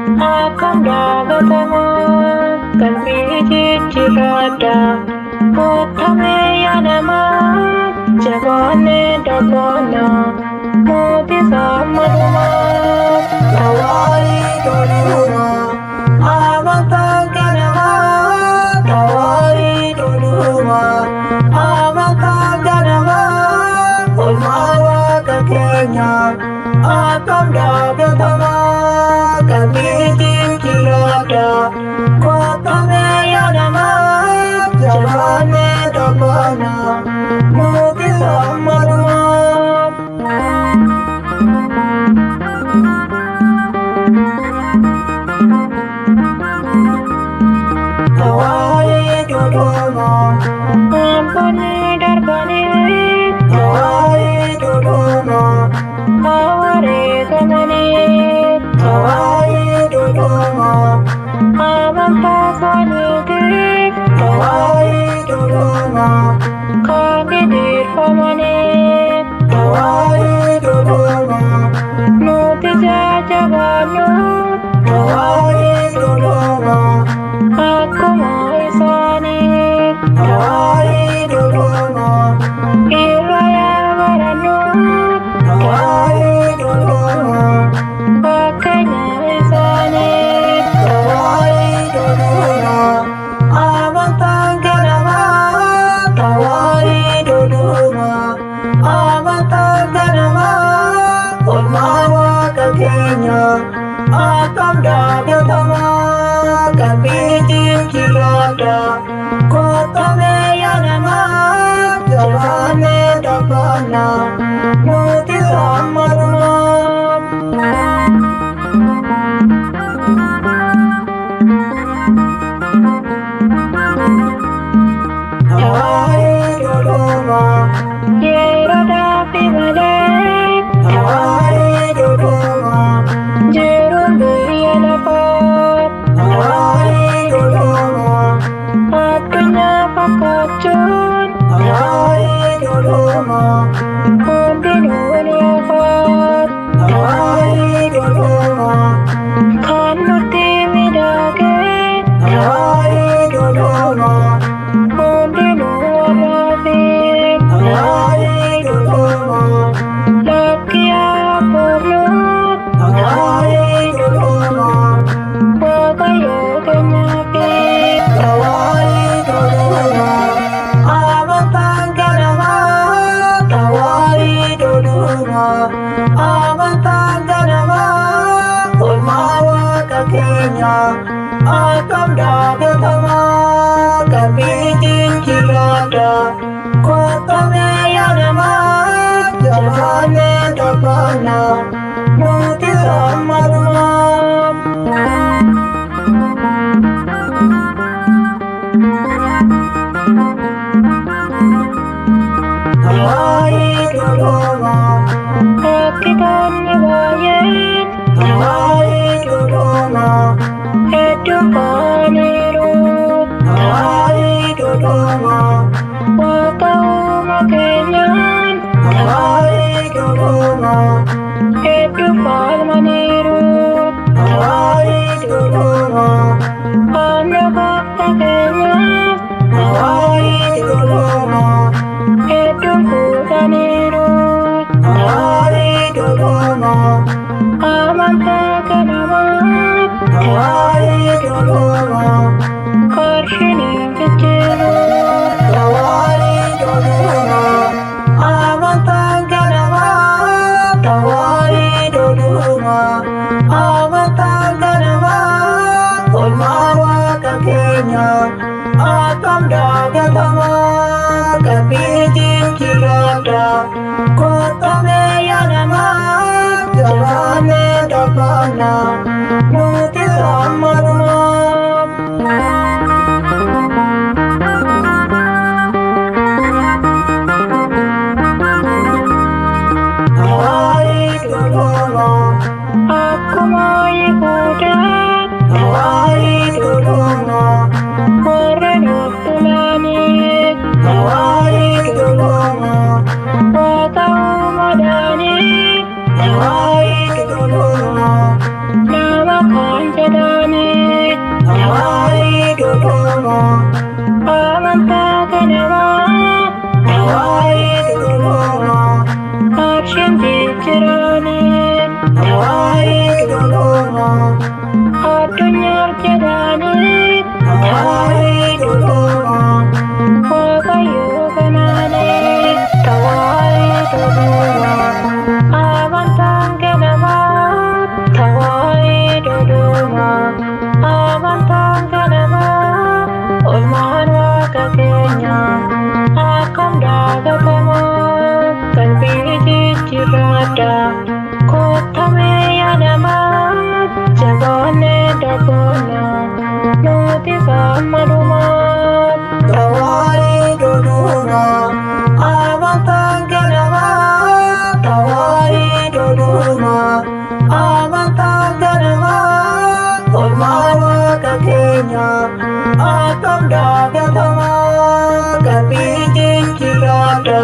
Akkam daagatamaa qalbii jijjiirradha. Kottamee yaa namaa jabaannee dhaabbanna. Mootii sammadumaa. Tawaahidoo duuba amantaan ganamaa. Tawaahidoo duuba amantaan ganamaa. Olmaa waaqa keenyaa akkam daagatamaa qalbii jijjiirradha. Kottamee yaa namaa jabaannee dhaabbanna. Mootii sammadumaa. Tawaahidoo duuba. Abboonni darbanii Tawaahidoo duuba. wareegamanii Tawaahidoo duuba. amantaa isaaniitiif Tawaahidoo duuba. kan gidirfamanii Tawaahidoo duuba. nuti jajjabaannu Tawaahidoo duuba. akkuma isaanii Tawaahidoo duuba. irra yaa barannu Tawaahidoo duuba. fakkeenya isaanii. Tawaahidoo duuba. Amantaan ganamaa. Tawaahidoo duuba. Amantaan ganamaa. Olmaa waaqa keenyaa akkam daagatamaa qalbii jijjiirradha. Kottamee yaa namaa jabaannee dhaabbanna. Nuti sammadumaa. Tawaahidoo duuba. Yeroo dhaabbii malee Tawaahidoo duuba. jiruun biyya lafaa Tawaahidoo duuba. addunyaa fakkaachuun Tawaahidoo duuba. hundinuu ni hafaa. Tawaahidoo duuba. Kan nutti miidhagee Tawaahidoo duuba. hundinuu warraafi Tawaahidoo duuba. lakki abboomnu Tawaahidoo duuba. Waaqayyo keenyaafi. Tawaahidoo duuba. Amantaan ganamaa. Tawaahidoo duuba. Amantaan ganamaa. Olmaa waaqa keenyaa akkam daagatamaa qalbii jijjiirradha. Kottamee yaa namaa jabaannee dhaabbanna. Nuti sammadumaa. Tawaahidoo duuba. Rakkitoonni baay'een Tawaahidoo duuba. hedduu kaaniiru. Tawaahidoo duuba. Waaqa uuma keenyaan Tawaahidoo duuba. hedduu falmaniiru. Tawaahidoo duuba. Faana gooftaa keenyaaf Tawaahidoo duuba. hedduun fuudhaniiru. Tawaahidoo duuba. Amantaa ganamaa Tawaahidoo duuba. qarshiin hin jijjiiru. Tawaahidoo duuba. Amantaan ganamaa. Tawaahidoo duuba. Amantaan ganamaa. Olmaa waaqa keenyaa akkam daagatamaa qalbii jijjiirradha. Kottamee yaa namaa jabaannee dhaabbanna. Nuti sammadumaa. Tawaahidoo duuba. Akkuma Yihuudaa Tawaahidoo duuba. warra nuuf tolanii Tawaahidoo duuba. Waaqa uumaadhaanii Tawaahidoo duuba. nama Kan jedhanii Tawaahidoo Oromoo, amantaa kanamaa Tawaahidoo Oromoo, qarshiin jijjiiranii Tawaahidoo Oromoo, addunyaaf jedhanii Tawaahidoo Oromoo, Waaqayyo kanaanii tawaahidoo Oromoo amantaan kanamaa tawaahidoo Oromoo amantaan kanamaa olmaan waaqa keenya akkam daagatamaa qalbii jijjiirradha kottamee yaadamaa jabaannee daboona nuti sammadumaa. Tawaahidoo Oromoo, amantaan kanamaa, Tawaahidoo Oromoo, amantaan kanamaa, olmaan waaqa keenya akkam daagatamaa, qalbii jijjiirradha.